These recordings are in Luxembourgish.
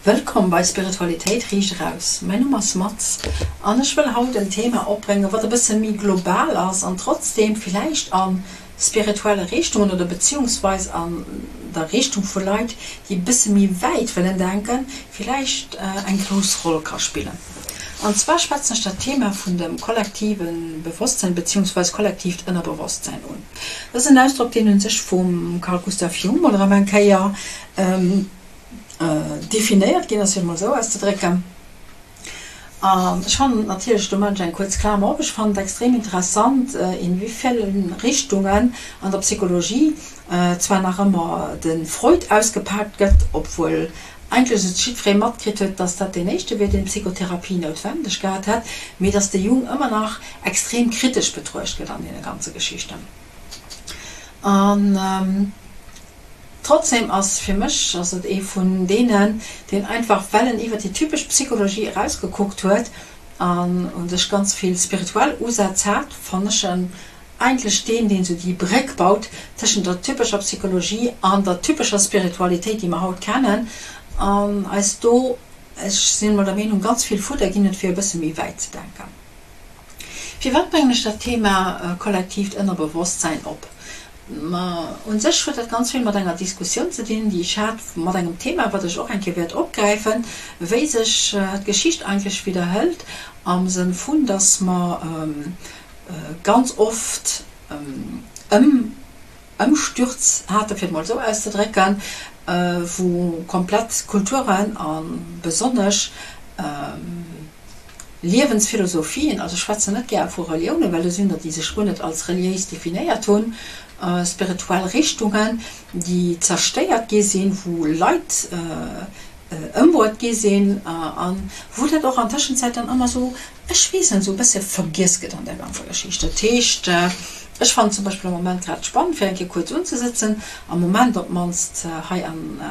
Wëllkomm bei Spiritualitéit riicht eraus. Mäin Numm ass Mats an ech wëll haut en Thema opbréngen, wat e bësse méi global ass an trotzdem villäicht a spirituelle Richtungen oder beziehungsweis an der Richtung vu Leit, déi e bësse méi wäit wëllen denken, villäicht eng grouss Roll ka spillen. An zwar schwätzen ech dat Thema vun dem kollektive Bewosstsein beziehungsweis kollektiivt Ënnerbewosstsein un. Dat ass en Ausdrock, deen u sech vum Carl Gustav Jung mol erëm eng Kéier definéiert ginn ass, fir et mol esou auszedrécken. An ech fannen et natierlech, do maachen ech eng kuerz Klamer op, ech fannen et extrem interessant, in wéi villen Richtungen an der Psychologie zwar nach ëmmer de Freud ausgepaakt gëtt, obwuel eigentlech et jiddweree matkritt huet, dass dat deen éischte wier, deen d'Psychotherapie noutwendeg gehat hätt, mee dass de Jung ëmmer nach extrem kritesch betruecht gëtt an deene ganze Geschichten. An Trotzdem ass fir mech ass et ee vun deenen, deen einfach well en iwwer déi typesch Psychologie erausgekuckt huet an u sech ganz vill spirituell Usätz hat, fannen ech en eigentlech deen, deen esou déi Bréck baut tëschent der typescher Psychologie an der typescher Spiritualitéit, déi mer haut kennen, an eis do, ech sinn emol der Meenung, ganz vill Fudder ginn huet, fir e bësse méi wäit ze denken. Firwat bréngen ech dat Thema kollektiivt Ënnerbewosstsäin op? Ma u sech huet dat ganz vill mat enger Diskussioun ze dinn, déi ech hat mat engem Thema, wat ech och eng Kéier wäert opgräifen, wéi sech d'Geschicht eigentlech widderhëlt am Sënn vun, dass mer ganz oft Ëmstürz haten, fir et mol esou auszedrécken, wou komplett Kulturen a besonnesch Liewensphilosophien, also ech schwätzen net gär vu Reliounen, well do sinn der, déi sech guer net als reliéis definéiert hunn, spirituell Richtungen, déi zerstéiert gi sinn, wou Leit ëmbruet gi sinn a wou dat och an Tëschenzäit dann ëmmer esou, ech weess net, esou e bësse vergiess gëtt an där ganzer Geschicht. Dat heescht, ech fannen zum Beispill am Moment grad spannend, fir eng Kéier kuerz unzesëtzen, am Moment op d'mannst hei an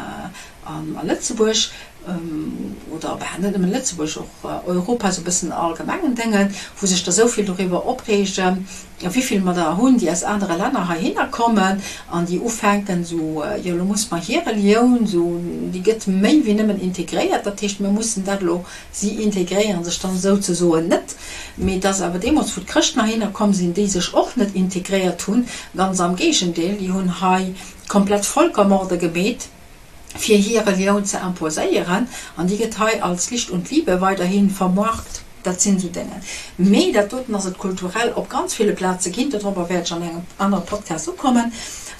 a Lëtzebuerg, oder bah, net nëmmen Lëtzebuerg, och Europa esou e bëssen allgemengen Déngen, wou sech der esou vill doriwwer opreegen, wéivill mer der hunn, déi aus anere Länner heihinner kommen an déi ufänken esou, jo elo muss mer hir Relioun esou, déi gëtt méi wéi nëmmen integréiert, dat heescht mir mussen dat elo, si integréiere sech dann souzesoen net, mee dass awer deemools wou d'Chrëschten heihinner komm sinn, déi sech och net integréiert hunn, ganz am Géigendeel, déi hunn hei komplett Völkermorde gemeet. fir hir Relioun ze imposéieren, an déi gëtt hei als Licht und Liebe weiderhi vermarkt. Dat sinn esou Déngen. Mee dat doten ass et kulturell op ganz ville Plaze ginn. Dodrobber wäert ech an engem anere Podcast ukommen.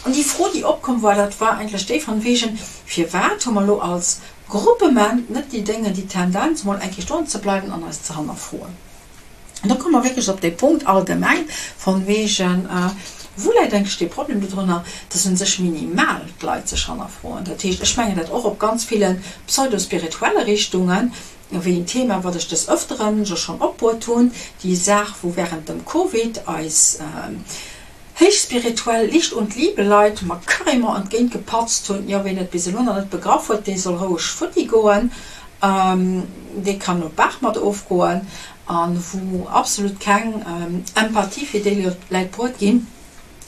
An déi Fro, déi opkomm war, dat war eigentlech déi von wegen, Firwat hu mer elo als Gruppement net déi Déngen, déi Tendenz, mol eng Kéier stoen ze bleiwen an eis ze hannerfroen? An da komme mer wierklech op dee Punkt allgemeng von wegen, Wou läit eigentlech dee Problem dodrënner, dass u sech minimal d'Leit sech hannerfroen? Dat heescht, ech mengen dat och op ganz ville pseudospirituelle Richtungen, wéi en Thema, wat ech des Ëfteren jo schonn opbruet hunn, déi Saach, wou während dem Covid eis héichspirituell Licht und Liebe Leit mer carrément entgéint gepatzt hunn, jo, ween et bis elo nach net begraff huet, dee soll roueg futti goen, dee kann no d'Baach mat ofgoen, a wou absolut keng Empathie fir déi Leit bruet ginn,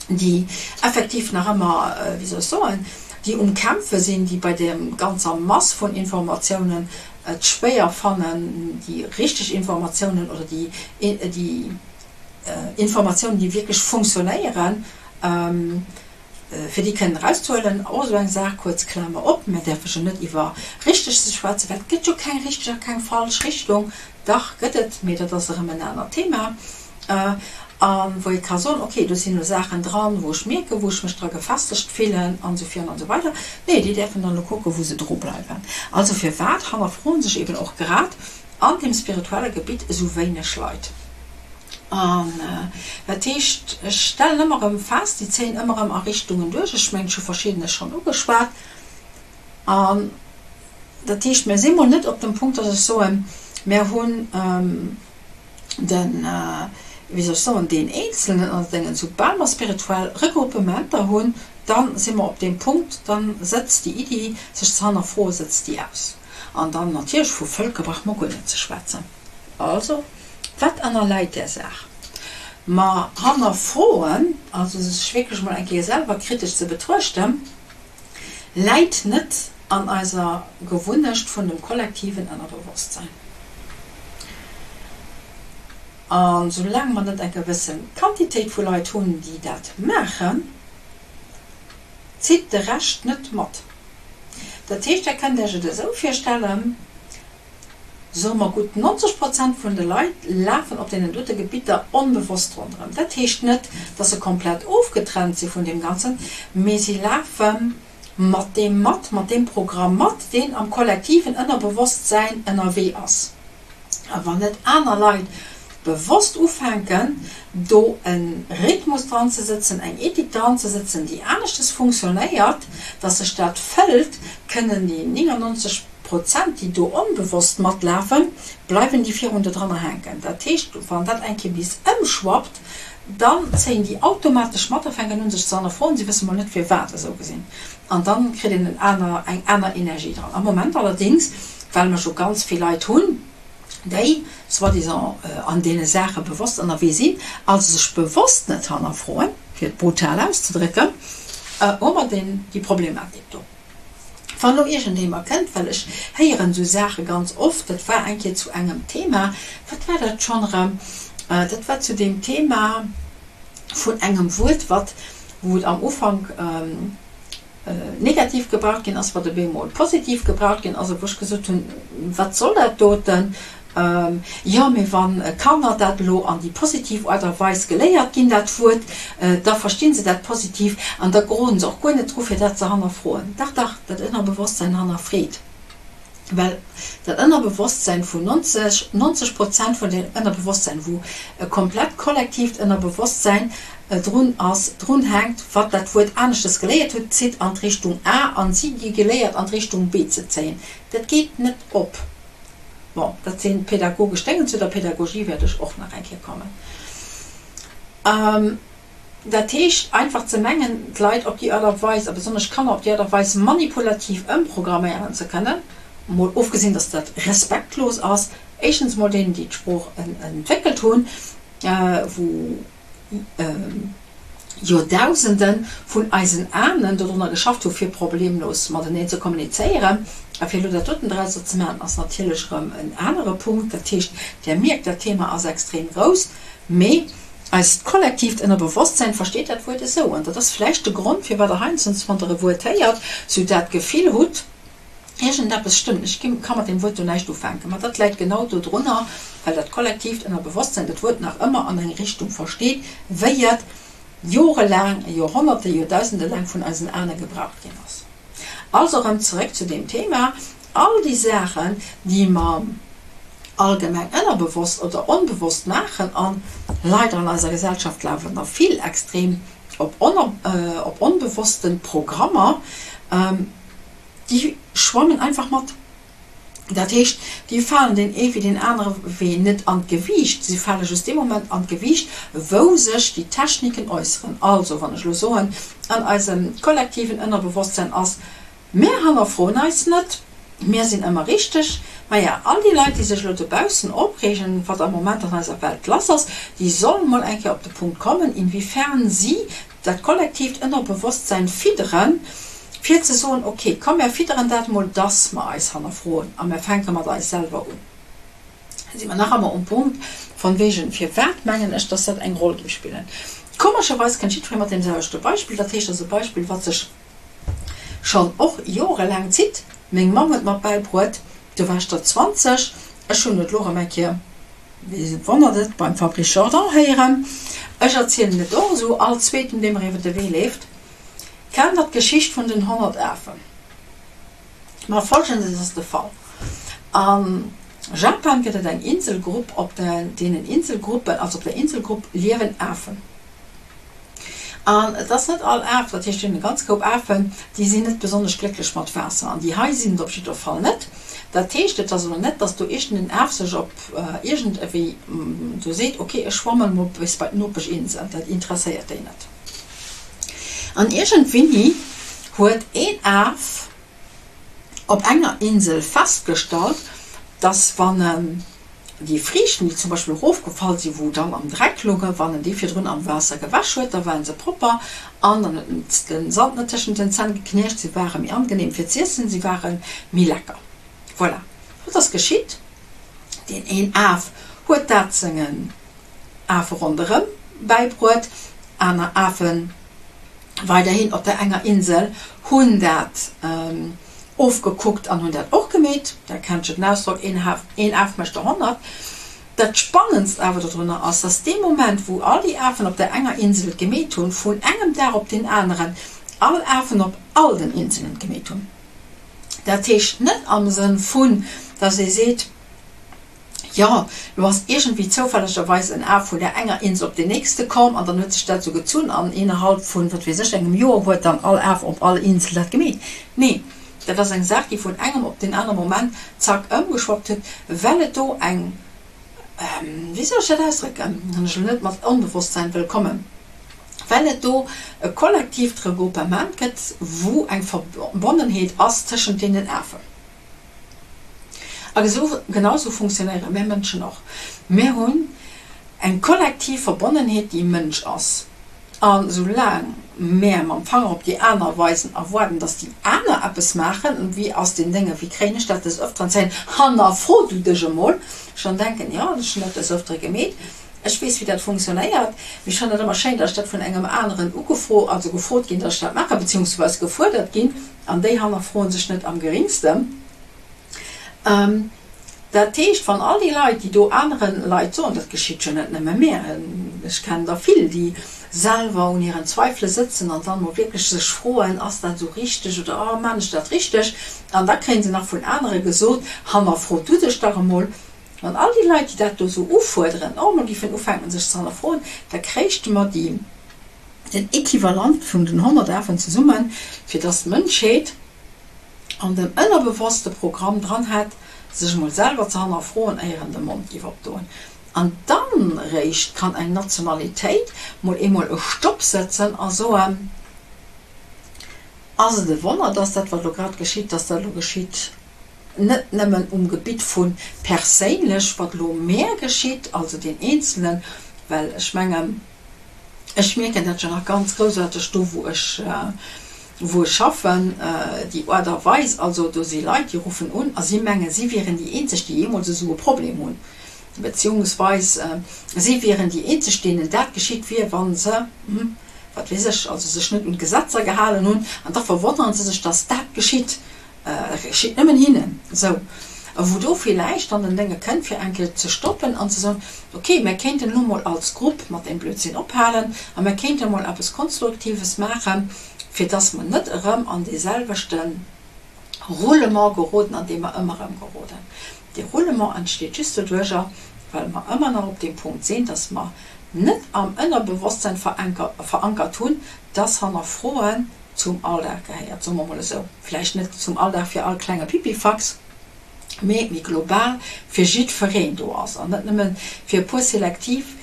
déi effektiv nach ëmmer, wéi soll ech soen, déi um Kämpfe sinn, déi bei der ganzer Mass vun Informatiounen et schwéier fannen, déi richteg Informatiounen oder déi Informatiounen, déi wierklech funktionéieren, fir déi kënnen erauszehuelen. Och esou eng Saach, kuerz Klamer op, Mir däerfe jo net iwwer richteg ze schwätzen, well et gëtt jo keng richteg a keng falsch Richtung. Dach, gëtt et, mee dat ass erëm en anert Thema. A wou ee ka soen, okay, do sinn elo Saachen dran, wou ech mierken, wou ech mech dra gefestegt fillen an esou virun an esou weider. Nee, déi däerfen dann elo kucken, wou se dru bleiwen. Also firwat hannerfroe sech eben och grad an deem spirituelle Gebitt esou wéineg Leit? An dat heescht, ech stellen ëmmer erëm fest, déi zéien ëmmer erëm a Richtungen duerch. Ech mengen, ech hu verschiddenes schonn ugeschwat. An dat heescht, mir si mol net op dem Punkt, dass ech soen, mir hunn den, wéi soll ech soen, deen Eenzelnen an sengen, soubal mer spirituell Regruppementer hunn, da si mer op deem Punkt, da sëtzt déi Iddi, sech ze hannerfroen, sëtzt déi aus. An dann natierlech vu Vëlker brauche mer guer net ze schwätzen. Also, wat ënnerläit där Saach? Ma hannerfroen, also sech wierklech emol eng Kéier selwer kritesch ze betruechten, läit net. an eiser Gewunnecht vun dem kollektiven Ënnerbewosstsäin. A soulaang mer net eng gewësse Quantitéit vu Leit hunn, déi dat maachen, zitt de Rescht net mat. Dat heescht, Der kënnt Iech et esou virstellen, soe mer gutt 90 Prozent vun de Leit lafen op deenen dote Gebitter onbewosst ronderëm. Dat heescht net, dass se komplett ofgetrennt si vun deem Ganzen, mee si lafe mat deem mat, mat deem Programm mat, deen am kollektiven Ënnerbewosstsäin ënnerwee ass. A wann net aner Leit bewosst ufänken, do e Rhythmus dran ze sëtzen, eng Ethik dran ze sëtzen, déi aneschtes funktionéiert, dass sech dat fëllt, kënnen déi 99 Prozent, déi do onbewosst matlafen, bleiwen déi virun dodranner hänken. Dat heescht, wann dat eng Kéier bis ëmschwappt, dann zéien déi automatesch mat a fänken un sech ze hannerfroen, si wësse mol net firwat esou gesinn, an dann kritt een en aner, eng aner Energie dran. Am Moment allerdéngs, well mer scho ganz vill Leit hunn, déi soi-disant an deene Saache bewosst ënnerwee sinn, also sech bewosst net hannerfroen, fir et brutal auszedrécken, hu mer deen, déi Problematik do. Wann elo iergendee mer kënnt, well ech héieren esou Saache ganz oft, dat war eng Kéier zu engem Thema, wat war dat schonn erëm, dat war zu deem Thema vun engem Wuert, wat, wou et am Ufank negativ gebraucht ginn ass, wat op eemol positiv gebraucht ginn ass, a wou ech gesot hunn, wat soll dat doten? Jo, mee wann Kanner dat elo an déi positiv Aart a Weis geléiert ginn, dat Wuert, da verstinn se dat positiv an da geroden se och guer net dru fir dat ze hannerfroen. Dach, dach, dat Ënnerbewosstsäin hannerfreet, well dat Ënnerbewosstsäin vun 90, 90 Prozent vun deem Ënnerbewosstsäin, wou e komplett kollektiivt Ënnerbewosstsäin drun ass, drun hänkt, wat dat Wuert aneschtes geléiert huet, zitt an d'Richtung A an si gi geléiert an d'Richtung B ze zéien. Dat geet net op. Bon, dat sinn pädagogesch Déngen. Zu der Pädagogie wäert ech och nach eng Kéier kommen. Dat heescht, einfach ze mengen, d'Leit op déi Aart a Weis, a besonnesch d'Kanner op déi Aart a Weis manipulativ ëmprogramméieren ze kënnen, mol ofgesinn, dass dat respektlos ass, éischtens mol deenen, déi d'Sprooch entwéckelt hunn, wou Joerdausende vun eisen Ahnen dodrunner geschafft hu fir problemlos mateneen ze kommunizéieren. A fir elo dat doten drausser ze maachen, ass natierlech erëm en anere Punkt. Dat heescht, Där mierkt, dat Thema ass extrem grouss, mee eist kollektiivt Ënnerbewosstsäin versteet dat Wuert esou. An dat ass vläicht de Grond, firwat Der heiansdo, wann Der e Wuert héiert, sou dat Gefill hutt, Iergendeppes stëmmt net, ech ka mat deem Wuert do näischt ufänken. Ma dat läit genau dodrunner, well dat kollektiivt Ënnerbewosstsäin dat Wuert nach ëmmer an eng Richtung versteet, wéi et jorelaang, Joerhonnerte, Joerdausende laang vun eisen Ahne gebraucht ginn ass. Also erëm zeréck zu deem Thema, All déi Saachen, déi mer allgemeng ënnerbewosst oder onbewosst maachen, a leider an eiser Gesellschaft lafen der vill extrem op onbewosste Programmer, Déi schwammen einfach mat. Dat heescht, déi falen deen ee wéi deen anere Wee net an d'Gewiicht. Si fale just dee Moment an d'Gewiicht, wou sech déi Techniken äusseren. Also, wann ech elo soen, an eisem kollektiven Ënnerbewosstsäin ass, Mär hannerfroen eis net, mär sinn ëmmer richteg. Maja, all déi Leit, déi sech elo dobaussen opreegen, wat am Moment an eiser Welt lass ass, déi sollen mol eng Kéier op de Punkt kommen, inwiefern si dat kollektiivt Ënnerbewosstsäin fidderen, fir ze soen, ok, komm mär fidderen dat mol, dass mer eis hannerfroen a mär fänke mat eis selwer un. Da si mer nach ëmmer um Punkt von wegen, firwat mengen ech, dass dat eng Roll géif spillen. Komescherweis kënnt jiddweree mat deem selwechte Beispill, dat heescht, dat ass e Beispill, wat sech schonn och jorelaang zitt. Meng Mamm huet mer bäibruet, do war ech der 20, ech hunn et elo erëm eng Kéier, Wee wonnert et, beim Fabrice Jordan héieren. Ech erzielen et och esou all Zweeten, dee mer iwwer de Wee leeft. Kennt der d'Geschicht vun den 100 Afen? Ma folgendes ass de Fall, A Japan gëtt et eng Inselgrupp, op deenen Inselgruppen, also op der Inselgrupp liewen Afen. An et ass net all Af, dat heescht, mir hunn e ganz Koup Afen, déi sinn net besonnesch glécklech mat Waasser. An déi hei sinn et op jiddwer Fall net. Dat heescht, et ass elo net, datt do iergend en Af sech op iergend ewéi do seet, ok, ech schwammen emol bis bei d'Nopesch-Insel. Dat interesséiert déi net. An iergendwéini huet een Af op enger Insel festgestallt, datt wann en. Déi Friichten, déi zum Beispill erofgefall sinn, wou dann am Dreck loungen, wann en déi virdrun am Waasser gewäsch huet, da waren se propper an dann huet den Sand net tëschent den Zänn geknirscht, se ware méi angenehm fir z'iessen, se ware méi lecker. Voilà, wat ass geschitt? Deen een Af huet dat sengen Afe ronderëm bäibruet, aner Afen weiderhin op der enger Insel hunn dat ofgekuckt an hunn dat och gemeet. Der kennt jo den Ausdrock, een Af mécht der 100. Dat Spannendst awer dodrunner ass, dass dee Moment, wou all déi Afen op der enger Insel et gemeet hunn, vun engem Dag op deen aneren all Afen op all den Inselen et gemeet hunn. Dat heescht net am Sënn vun, dass ee seet, Jo, lo ass iergendwéi zoufällegerweis en Af vun der enger Insel op déi nächste komm an dann huet sech dat sou gezunn an innerhalb vun, wat weess ech, engem Joer huet dann all Af op all Insel dat gemeet. Nee, dat ass eng Saach, déi vun engem op den anere Moment zack ëmgeschwappt huet, well et do eng, wéi soll ech dat ausdrécken, wann ech elo net mat Onbewosstsein wëll kommen, well et do e kollektiivt Regroupement gëtt, wou eng Verbonnenheet ass tëschent deenen Afen. A genau esou funktionéiere mär Mënschen och. Mär hunn eng kollektiv Verbonnenheet, déi Mënsch ass. A soulaang mär mam Fanger op déi aner weisen a waarden, datt déi aner eppes maachen, wéi ass deen Dénge, wéi kréien ech dat des Ëfteren ze héieren, hannerfro du dech emol. Ech dann denken, jo, ech hunn dat des Ëftere gemeet, ech weess, wéi dat funktionéiert, mee ech fannen et ëmmer schéin, datt ech dat vun engem aneren ugefro, also gefrot ginn, datt ech dat maachen, beziehungsweise gefuerdert ginn. An déi hannerfroen sech net am geringsten. Dat heescht, wann all déi Leit, déi do anere Leit soen, dat geschitt jo net nëmme mär, ech kennen der vill, déi selwer un hiren Zweifele sëtzen an dann emol wierklech sech froen, ass dat esou richteg oder oh, maan ech dat richteg? An da kréie se nach vun anere gesot, hannerfro du dech dach emol. Wann all déi Leit, déi dat do esou ufuerderen, och emol géifen ufänken sech ze hannerfroen, da kréichte mer déi, den Equivalent vun den 100 Afen zesummen, fir dass d'Mënschheet an dem ënnerbewosste Programm dran hätt, sech emol selwer ze hannerfroen, éier en de Mond giff opdoen. An dann réischt kann eng Nationalitéit mol eemol e Stopp sëtzen a soen, Ass et e Wonner, dass dat, wat elo grad geschitt, dass dat elo geschitt? Net nëmmen um Gebitt vu perséinlech, wat elo mär geschitt, also deen Eenzelen, well ech mengen, Ech mierken dat jo nach ganz groussaarteg do, wou ech, wou ech schaffen, déi Aart a Weis. Also do si Leit, déi ruffen un a si mengen, si wieren déi eenzeg, déi jeemools esou e Problem hunn, beziehungsweis si wieren déi eenzeg, deenen dat geschitt wier, wa se, wat weess ech, also sech net un d'Gesetzer gehalen hunn. An da verwonnere se sech, dass dat geschitt. Dat geschitt nëmmen hinnen esou. A wou do villäicht dann den Dénge kënnt, fir eng Kéier ze stoppen an ze soen, ok, mär kéinten elo mol als Grupp mat deem Blödsinn ophalen a mär kéinte mol eppes Konstruktives maachen, fir dass mer net erëm an dee selwechte Roulement geroden, an dee mer ëmmer erëm geroden. Dee Roulement entsteet just doduerjer, well mer ëmmer nach op deem Punkt sinn, dass mer net am Ënnerbewosstsein verankert hunn, dass Hannerfroen, zum Alldag gehéiert, soe mer mol esou, vläicht net zum Alldag fir all klenge Pipifax, mee méi global fir jiddfereen do ass an net nëmme fir e puer selektiv,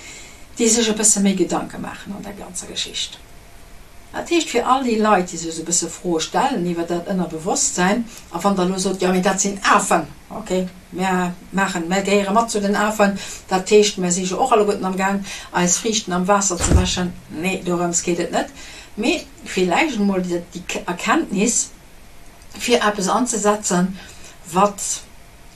déi sech e bësse méi Gedanke maachen an der ganzer Geschicht. Dat heescht fir all déi Leit, déi sech esou e bësse Froe stellen iwwer dat Ënnerbewosstsäin, a wann Der elo sot, jo mee dat sinn Afen, okay, mär maachen, mär gehéiere mat zu den Afen, dat heescht mär si jo och alleguerten am Gaang eis Friichten am Waasser ze wäschen, nee, dorëms geet et net, mee villäicht emol déi Erkenntnis, fir eppes anzesetzen, wat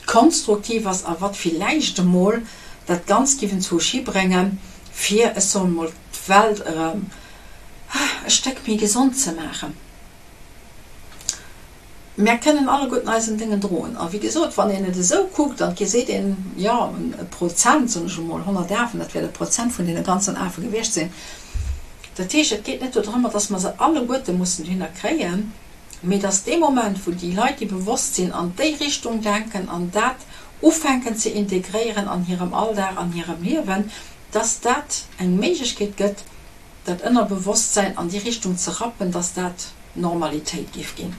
konstruktiv ass a wat villäicht emol dat Ganzt géif enzwousch hibréngen, fir, ech soen emol, d'Welt erëm e Stéck méi gesond ze maachen. Mär kënnen alleguerten eisen Déngen droen. A wéi gesot, wann een et esou kuckt, dann geséit een, jo, e Prozent, soen ech emol, 100 Afen, dat wäert e Prozent vun deene ganzen Afe gewiescht sinn. Dat heescht, et geet net dodrëmmer, dass mer se alleguerte mussen dohinner kréien, mee dass dee Moment, wou déi Leit, déi bewosst sinn, an déi Richtung denken an dat ufänken ze integréieren an hirem Alldag, an hirem Liewen, dass dat eng Méiglechkeet gëtt, dat Ënnerbewosstsäin an déi Richtung ze rappen, dass dat Normalitéit géif ginn.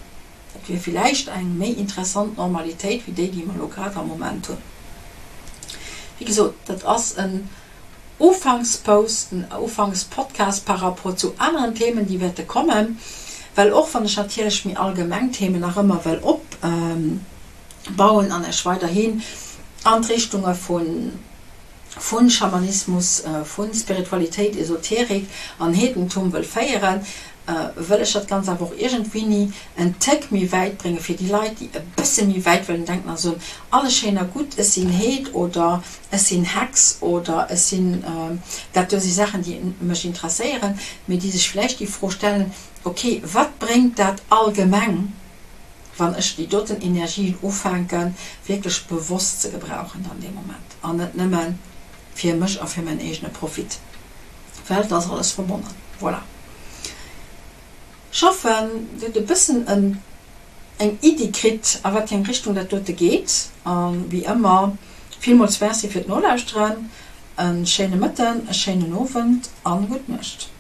Dat wier villäicht eng méi interessant Normalitéit wéi déi, déi mer elo grad am Moment hunn. Wéi gesot, dat ass en Ufankspost, en Ufankspodcast par rapport zu aneren Themen, déi wäerte kommen, well och wann ech natierlech méi allgemeng Themen nach ëmmer wëll opbauen an Iech weiderhi. an d'Richtunge vun vun Schamanismus, vun Spiritualitéit, Esoterik an Heedentum wëll féieren, wëll ech dat Ganzt awer och iergendwéini en Téck méi wäit bréngen, fir déi Leit, déi e bësse méi wäit wëllen denken a soen, alles schéin a gutt, ech sinn Heed oder ech sinn Hex oder ech sinn, dat do si Saachen, déi mech interesséieren, mee déi sech vläicht déi Fro stellen, ok, wat bréngt dat allgemeng? wann ech déi doten Energien ufänken wierklech bewosst ze gebrauchen dann dee Moment an net nëmme fir mech a fir mäin eegene Profit, well et ass alles verbonnen. Voilà. Ech hoffen, Dir hutt e bëssen en eng Iddi kritt a wat fir eng Richtung dat dote geet. A wéi ëmmer, villmools Merci fir d'Nolauschteren, e schéine Mëtten, e schéinen Owend a gutt Nuecht.